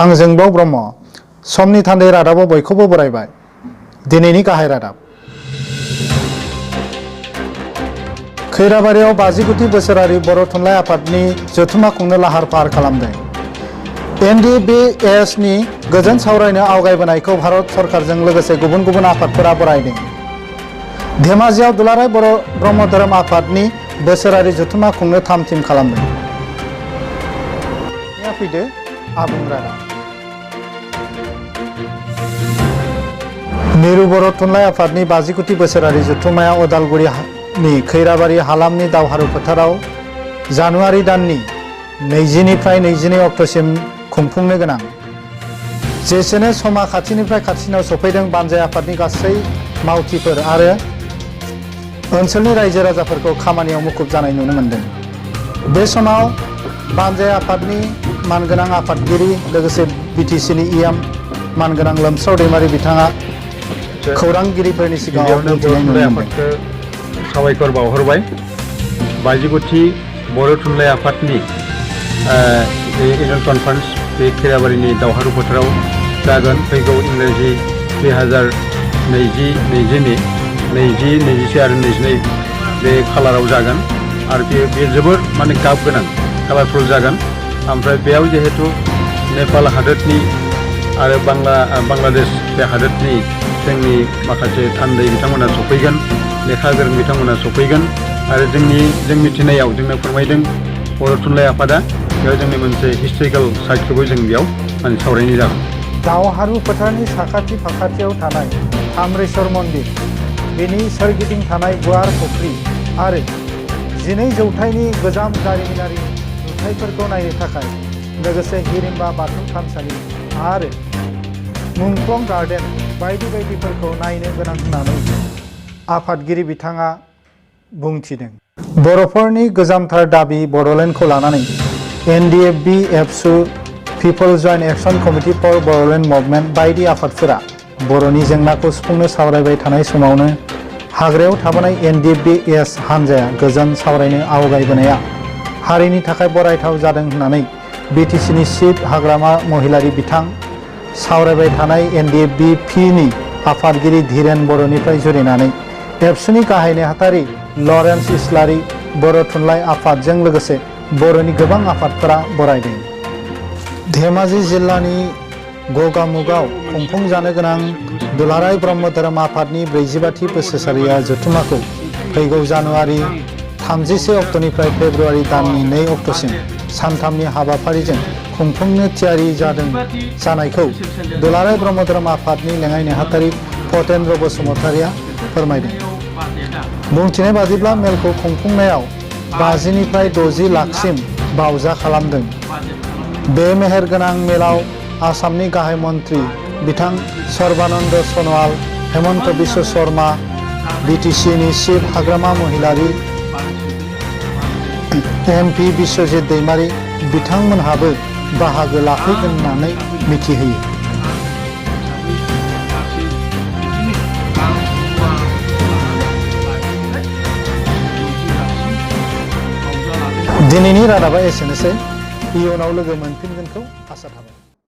आं जोंबाव ब्रह्म समनि थान्दै रादाबाव बयखौबो बरायबाय। दिनैनि गाहाय रादाब। खैराबारियाव 59थि बोसोरारि बर' थुनलाइ आफादनि जथुम्मा खुंनो लाहार फाहार खालामदों। NDBS नि गोजोन सावरायनो आवगायबोनायखौ भारत सरकारजों लोगोसे गुबुन गुबुन आफादफोरा बरायदों। धेमाजियाव दुलाराय बर' ब्रह्म धोरोम आफादनि बोसोरारि जथुम्मा खुंनो थाम-थिम खालामदों। फैदो आबुं रादाब। मिरु बर' थुनलाइ आफादनि 59थि बोसोरारि जथुम्माया उदालगुरिनि खैराबारि हालामनि दावहारु फोथाराव जानुवारि दाननि 20 निफ्राय 22 अक्ट'सिम खुंफुंनो गोनां। जेसेनो समा खाथिनिफ्राय खाथिसिनाव सफैदों, बानजाय आफादनि गासै मावथिफोर आरो ओनसोलनि रायजो राजाफोरखौ खामानियाव मुखुब जानाय नुनो मोन्दों। बे समाव बानजाय आफादनि मानगोनां आफादगिरि लोगोसे BTC-नि EM मानगोनां लोमस्राव दैमारि बिथाङा खौरांगिरिफोरनि सिगाङाव बुंथिनाय नुनो मोन्दों। साबायखर बावहरबाय। 59थि बर' थुनलाइ आफादनि एनुवेल कनफारेन्स बे खैराबारिनि दावहारु फोथाराव जागोन। फैगौ इंराजि 2020-21 आरो 22 बे खालाराव जागोन आरो बे जोबोर गाब गोनां कालारफुल जागोन। ओमफ्राय बेयाव जिहेतु नेपाल हादोरनि आरो बांलादेश बे हादोरनि जोंनि माखासे थान्दै बिथांमोना सफैगोन, लेखा गोरों बिथांमोना सफैगोन आरो जों मिथिनायाव जोंनो फोरमायदों बर' थुनलाइ आफादा बेयाव जोंनि मोनसे हिस्टरिकेल साइटखौबो जों बेयाव सावरायनाय जागोन। दावहारु फोथारनि साखाथि फाखाथियाव थानाय ताम्रेश्वर मन्दिर, बेनि सोरगिदिं थानाय गुवार फुख्रि आरो 12 जौथाइनि गोजाम जारिमिनारि नुथायफोरखौ नायनो थाखाय लोगोसे हिरिम्बा बाथौ थानसालि आरो मुंख्लं गार्डेन बायदि बायदिफोरखौ नायनो गोनां होननानै आफादगिरि बिथाङा बुंथिदों। बर'फोरनि गोजामथार दाबि बड'लेण्डखौ लानानै NDFB, ABSU, people joint action committee for Bodoland movement बायदि आफादफोरा बर'नि जेंनाखौ सुफुंनो सावरायबाय थानाय समावनो हाग्रायाव थाबोनाय NDBS हान्जाया गोजोन सावरायनो आवगायबोनाया हारिनि थाखाय बरायथाव जादों होननानै BTC-नि चिफ हाग्रामा महिलारि बिथां सावरायबाय थानाय NDBP-नि आफादगिरि धीरेन बर'निफ्राय जुरिनानै एबसुनि गाहाय नेहाथारि लरेन्स इस्लारि बर' थुनलाइ आफादजों लोगोसे बर'नि गोबां आफादफोरा बरायदों। धेमाजि जिल्लानि गगामुगाव खुंफुंजानो गोनां दुलाराय ब्रह्म धोरोम आफादनि 45थि बोसोरारि जथुम्माखौ फैगौ जानुवारि 31 अक्ट'निफ्राय फेब्रुवारि दाननि 2 अक्ट'सिम सानथामनि हाबाफारिजों खुंफुंनो थियारि जानायखौ दुलाराय ब्रह्म धोरोम आफादनि लेङाइ नेहाथारि फतेन्द्र बसुमतारिया फोरमायदों। बुंथिनाय बादिब्ला मेलखौ खुंफुंनायाव 50 निफ्राय 60 लाखसिम बावजा खालामदों। बे मेहेरगोनां मेलाव आसामनि गाहाय मन्त्रि बिथां सर्बानन्द सन'वाल, हेमन्त बिश्व शर्मा, BTC-नि चिफ हाग्रामा महिलारि MP बिश्वजित दैमारि बिथांमोनहाबो बाहागो लाफैगोन होननानै मिथिहोयो। दिनैनि रादाबा एसेनोसै। इयुनाव लोगो मोनफिनगोनखौ आसा थाबाय।